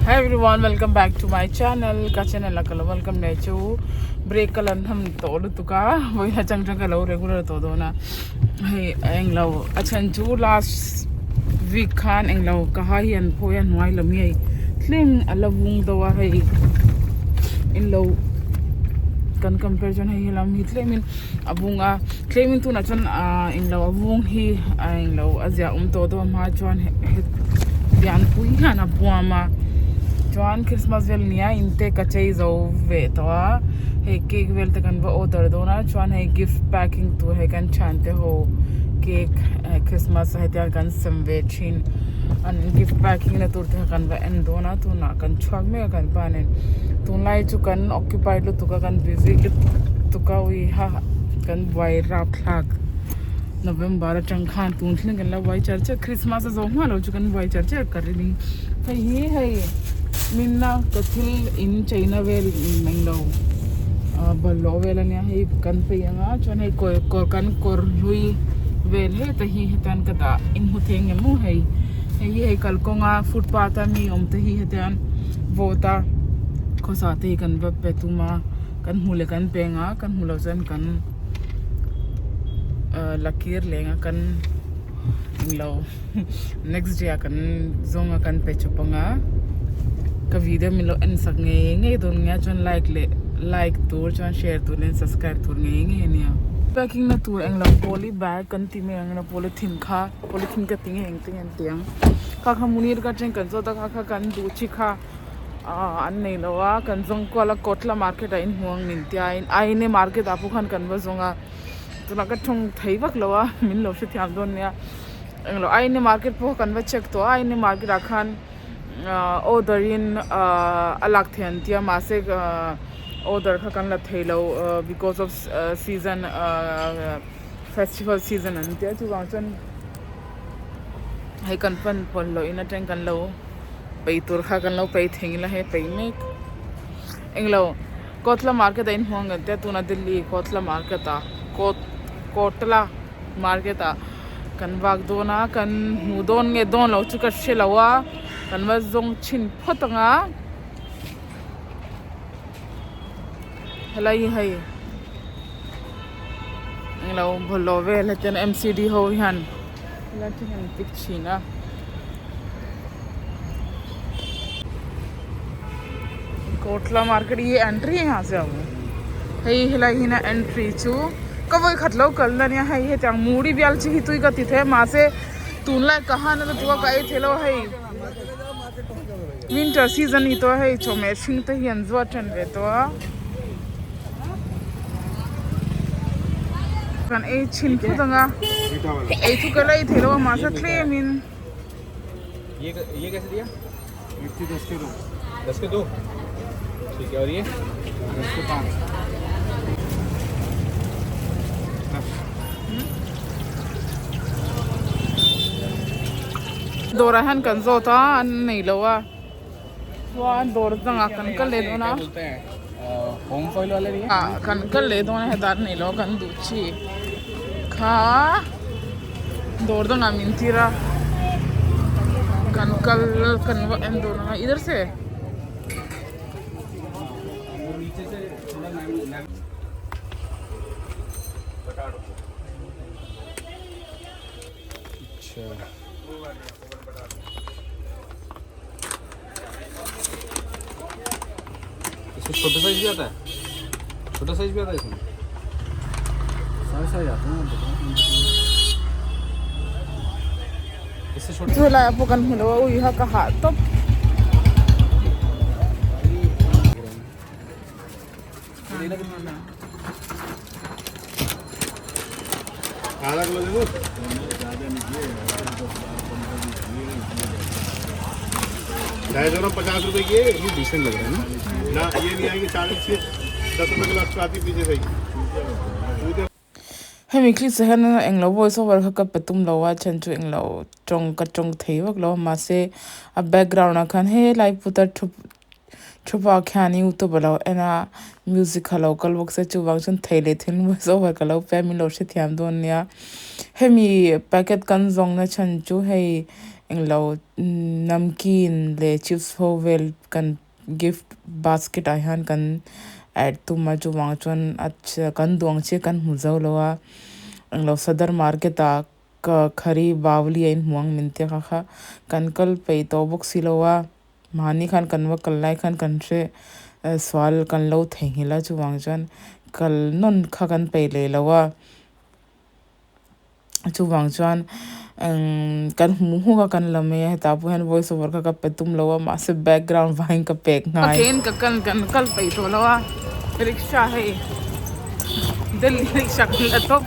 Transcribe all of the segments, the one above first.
Hi everyone welcome back to my channel ka channel a ka lo welcome leh chu break ka lan ham tawh lutuk a vawiin atang chuan ka lo regular tawh dawn a hei englo a chhan chu last week khan englo ka hai hi an phawi a hnuai lam hi hei thleng a la vung deuh a hei englo kan compare chuan hei helam hi tlem in a vung a tlem in tunah chuan ahh englo a vung hi a englo a ziah awm tawh deuh a hma chuan lianpui hian a puam a chuan christmas vel nia in te ka chei zo ve tawh a hei cake vel te kan va order dawn a chuan hei gift packing tur hei kan thian te ho cake eh christmas ah hetiang kan sem ve thin an gift packing na tur te kha kan va en dawn a tunah kan chhuak mek a kan pa nen tunlai chu kan occupied lutuk a kan busy lutuk a ui ha kan buai rapthlak. November atang khan tun thleng kan lo buai char char Christmas a zawh hma lo chu kan buai char char ka ring hei hi hei minna ka thil in cheina vel englo ah bawlhhlawh vel ania hei kan peih anga chuan hei kawr kawr kan kawr hlui vel heta hi hetan ka dah inhmu thei ang em maw hei hei hi hei kalkawnga footpath a mi awm te hi hetian vote a khawsa te hi kan va pe tum a kan hmu leh kan peng a kan hmu loh chuan kan. Ahh la kir leng a kan englo next day ah kan zawng a kan pe chawp ang a ka video min lo en sak ngei ngei dawn nia chuan like leh like tur chuan share tur leh subscribe tur ngei ngei ania. Packing na tur englo poly bag kan tih mai ang emaw polythene kha polythene ka ti nge engtin nge an ti ang kha kha munir ka atangin kan zawt a kha kha kan duh chi kha. Ahh an nei lo a kan zawng kual a kawtla market ah inhmu ang min tia in aine market ah pawh khan kan va zawng a tunah ka thawng thei vak lo a min lo hrethiam dawn nia englo aine market pawh kan va check tawh a aine market ah khan ahh order in ahh a lak theih an tia mahse ahh order kha kan la thei lo ahh because of season ahh festival season an tia chuvang chuan hei kan pan pawlh loh in atang kan lo. Pei tur kha kan lo pei thei ila hei pei mek englo kawtla market a inhmuh ang tia tuna Delhi kawtla market ah kawt kawtla market ah kan vak dawn a kan hmu dawn nge dawn lo chu ka hre lo a kan va zawng chhin phawt ang a helai hi hei englo bawlhhlawh vel hetiang M C D ho hian helai te hian an pick thin a. Kotla market hi entry hai यहाँ से hei helai hi na entry chu ka vawi khat lo kal na nia hei hetiang muri bial chi hi tui ka ti thei a mahse tunlai ka han a lutuk a ka ei thei lo hei winter season a ni tawh a hei chawhmeh hring te hi an zuar tan ve tawh a kan ei chhin phut ang a ei chu ka la ei thei lo a mahse tlem in. ये कैसे दिया मिर्ची दस के दो दस के दो ठीक है और ये दस के पाँच Dawrah hian kan zawt a an nei lo a chuan dawr dangah kan kal leh dawn a ah kan kal leh dawn a hetah an nei lo a kan duh chi kha dawr dangah min tir a kan kal kan va en dawn a idhar se. इसमें छोटा साइज भी आता है छोटा साइज भी आता है इसमें सारे साइज आते हैं इससे छोटा Chu lai ah pawh kan hmu lo a ui ha ka hah tawp. आधा किलो दे दो ढाई सौ पचास रुपए की है ये डिसेंट लग रहा है ना ना ये नहीं आएगी चालीस से दस रुपए किलो आती पीछे सही Hemi clip ah hian englo voice over kha ka pe tum lo a chhan chu englo tawng ka tawng thei vak lo a mahse a background ah khan helai putar thup Thupa khian youtube a lo en a music a lo kal bawk se chuvang chuan thei leh thil voice over ka lo pe a min lo hrethiam dawn nia hemi packet kan zawng na chhan chu hei englo namkeen leh chips ho vel kan gift basket ah hian kan add tum a chuvang chuan a kan duh ang chiah kan hmu zo lo a englo sadar market ah ka khari bawli a inhmu ang min tia kha kha kan kal peih tawh bawk si lo a mahni khan kan va kal lai khan kan hre sual kan lo theihnghilh a chuvang chuan kal nawn kha kan peih leh lo a chuvang chuan kan hmu hmuk a kan la mai a hetah pawh hian voice over kha ka pe tum lo a mahse background vangin ka pek nghai. Ka kal kan kal peih tawh lo a rickshaw hei. Delhi rickshaw kan la tawp.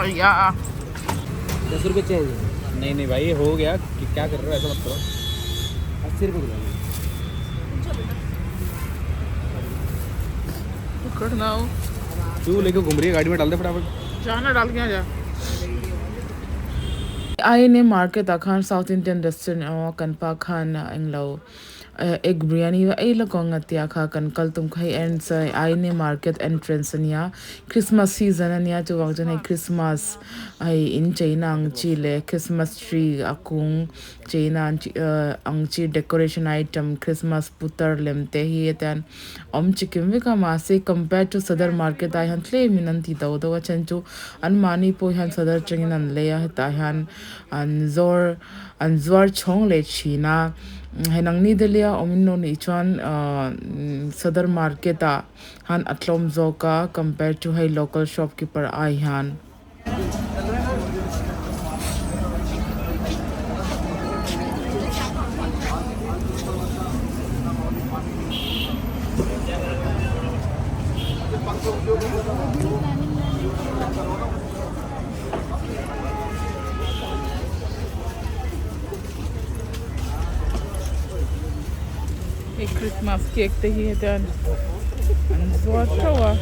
Aiya. दस रुपये चेंज नहीं नहीं भाई हो गया कि क्या कर रहे हो ऐसा मत करो 80 रुपये किलो पकड़ना हो क्यों लेके घूम रही है गाड़ी में डाल दे फटाफट जाना डाल के आ जा INA market ah khan South Indian restaurant emaw kan pa khan englo egg biryani va ei lawk ang a tia kha kan kal tum kha hei INA market entrance ania Christmas season ania chuvang chuan hei Christmas hei in cheina ang chi leh Christmas tree a kung cheina ang chi decoration item Christmas putar lem te hi atan awm chi kim vek a mahse compare to sadar market ah hian tlem in an ti do do a then chu an mahni pawh hian sadar atangin an lei a hetah hian an zawr an zuar chhawng leh thin a hei nangni Delhi a awm in lo nih chuan ahh sadar market ah han a tlawm zawk a compare to hei local shopkeeper ai hian. Hei Christmas cake te hi hetiang an zuar theuh a.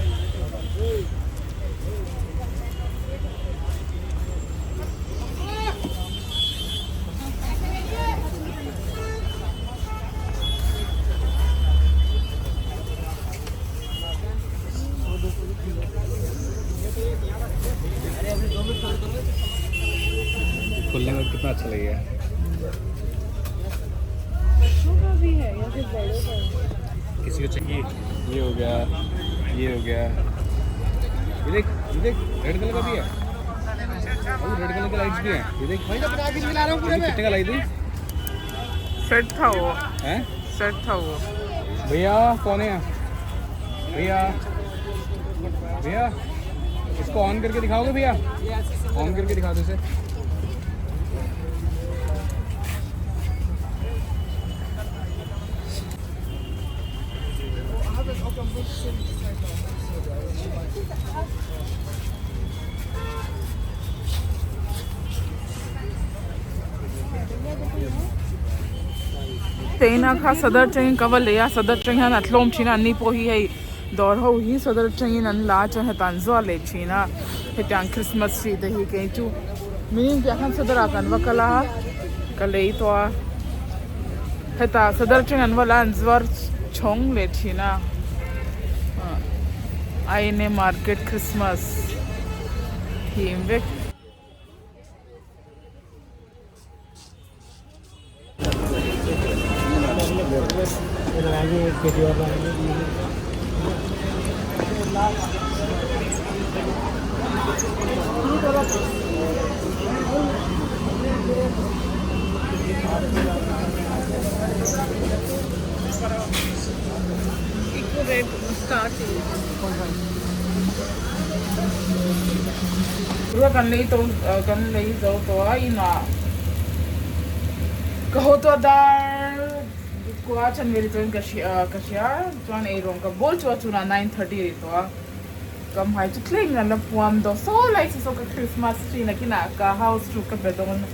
खुलने में कितना अच्छा लगेगा बच्चों का भी है या फिर बड़ों का किसी को चाहिए ये हो गया ये हो गया ये देख रेड कलर का भी है और रेड कलर का लाइट्स भी है ये देख भाई कितने का लाई थी सेट था वो हैं सेट था वो भैया कौन है भैया भैया इसको ऑन करके दिखाओगे भैया ऑन करके दिखा दो इसे Teina kha sadar atangin ka va lei a sadar atang hian a tlawm thin a an ni pawh hi hei dawr ho hi sadar atangin an la a chuan heta an zuar leh thin a hetiang Christmas tree te hi kei chu minin piah khan sadar ah kan va kal a ka lei tawh a heta sadar atangin an va la an zuar chhawng leh thin a INA market Christmas theme vek. Kan lei to kan lei zo tawh a inah ka haw tawh dar kua chanve chuan ka hria ka hria chuan eirawng ka bawl chu a chunah 9:30 a ni tawh a ka hmai chu thleng in a la puam dawh saw lai chu saw ka Christmas tree nakinah ka house chu ka be dawn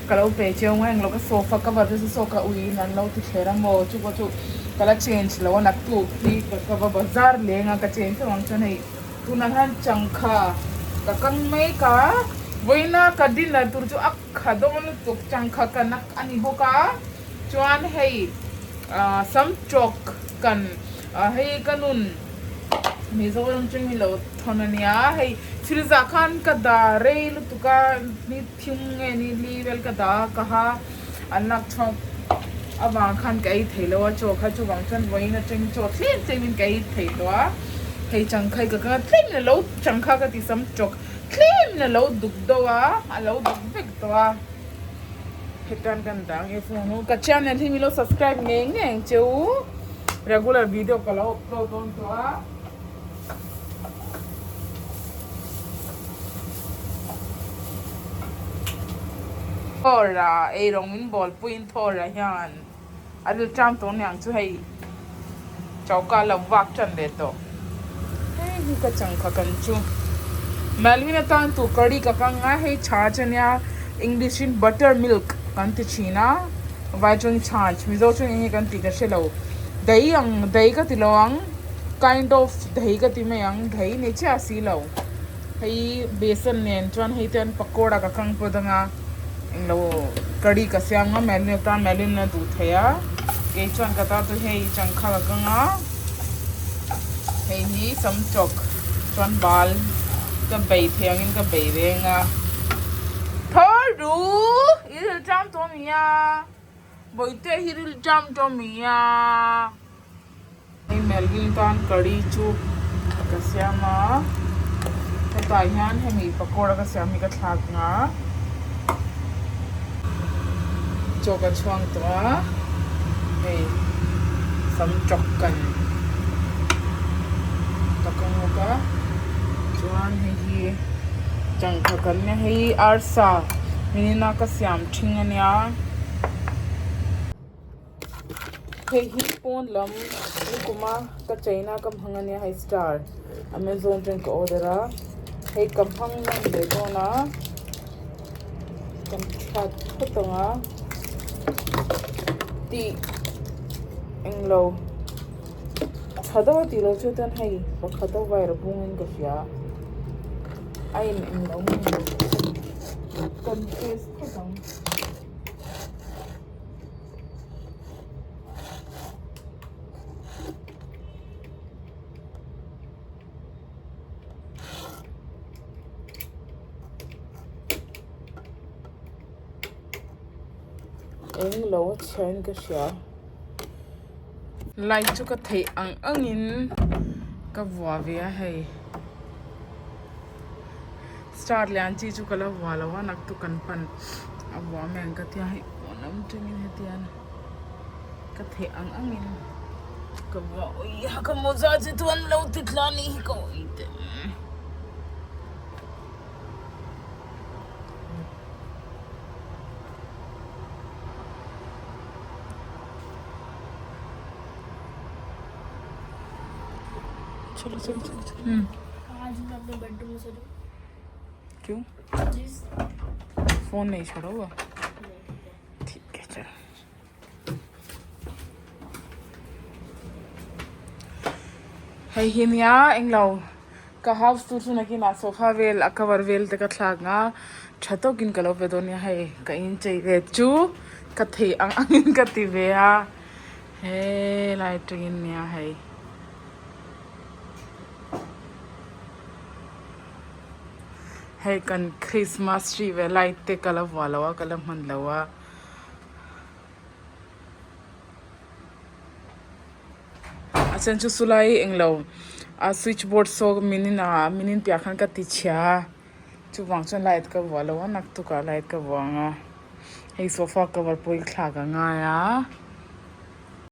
ka lo pe chiang a englo ka sofa cover te chu saw ka ui in an lo ti thler a maw chu pawh chu ka la change lo a naktuk hi ka va bazar leng a ka change vek ang chuan hei. Tunah hian changkha ka kang mek a, vawiina ka dinner tur chu a kha dawn lutuk changkha ka nak a ni bawk a, chuan hei sam tawk kan Hei ka nun Mizoram cheng hi lo thawn a nia, hei thil zah khan ka dah rei lutuk a, ni thim nge ni li vel ka dah a, ka ha an lak chhuak avang khan ka ei thei lo a chaw kha chuvang chuan vawiin atang chaw tlem tlem in ka ei thei tawh a, hei changkha hi ka kang a tlem in a lo changkha ka ti sam tawk tlem in a lo duk deuh a, a lo duk vek tawh a. Hetan kan dah nge phone hu ka channel hi milo subscribe ngei ngei ang che u regular video ka lo upload dawn tawh a. Thawra ei rawng min bawl puiin thawra hian a ril ṭam tawh aniang chu hei choka lo vak ṭan leh tawh hei hi ka changkha kan chu Melvin atan tur curry ka kang a hei chhach ania English in butter milk kan ti thin a vai chuan chhach mizo chuan eng nge kan tih ka hre lo daih ang daih ka ti lo ang kind of daih ka ti mai ang daih ni chiah si lo hei besan nen chuan hei te an pakawra ka kang pawt anga. Englo curry ka siam nga Melvin atan Melvin a duh thei a kei chuan ka ta chu hei changkha ka kang a hei hi samchawk chuan bal ka bei thei angin ka bei reng a tho ru i ril ṭam tawh a mi a bawihte hi ril ṭam tawh a mi a. Hei Melvin tan curry chu ka siam a, hetah hian hemi pakawra ka siam hi ka thlak ang a, chaw ka chhuang tawh a, hei sam tawk kan ka kawng bawk a, chuan hei hi changkha kan nia hei arsa minina ka siam ṭhing a nia. Hei hi pawn lam nikuma ka cheina ka hmang ania hei star amazon atangin ka order a hei ka hmang nawn leh dawn a kan that phawt ang a tih englo tha deuh a tih loh chu chuan hei pakhat a wire bungin ka hria a in englo kan test phawt ang. Eng lo a chhiar in ka hria light chu ka theih ang ang in ka vuah ve a hei star lian chi chu ka la vuah lo a naktuk kan pan a vuah mai ang ka tia hei pawn lam atangin hetiang ka theih ang angin ka vuah ui a ka mawza che chu an lo ti tla anih hi ka ui teh. चलो चलो चलो चलो आज मैं अपने बेडरूम में सो जाऊँ क्यों प्लीज फोन नहीं छोड़ोगा ठीक है चलो Hei hi nia englo ka house tour chu nakinah sofa vel a cover vel te ka thlak ang a tha tawkin ka lo ve dawn nia hei ka inchei ve chu ka theih ang angin ka ti ve a helai atangin nia hei. Hei kan Christmas tree ve light te ka la vuah lo a ka la hman lo a. A then chu sulai englo a switch board saw min in ah min in piah khan ka ti chhia a chuvang chuan light ka vuah lo a naktuk ah light ka vuah ang a hei sofa cover pawh hi thlak a ngai a.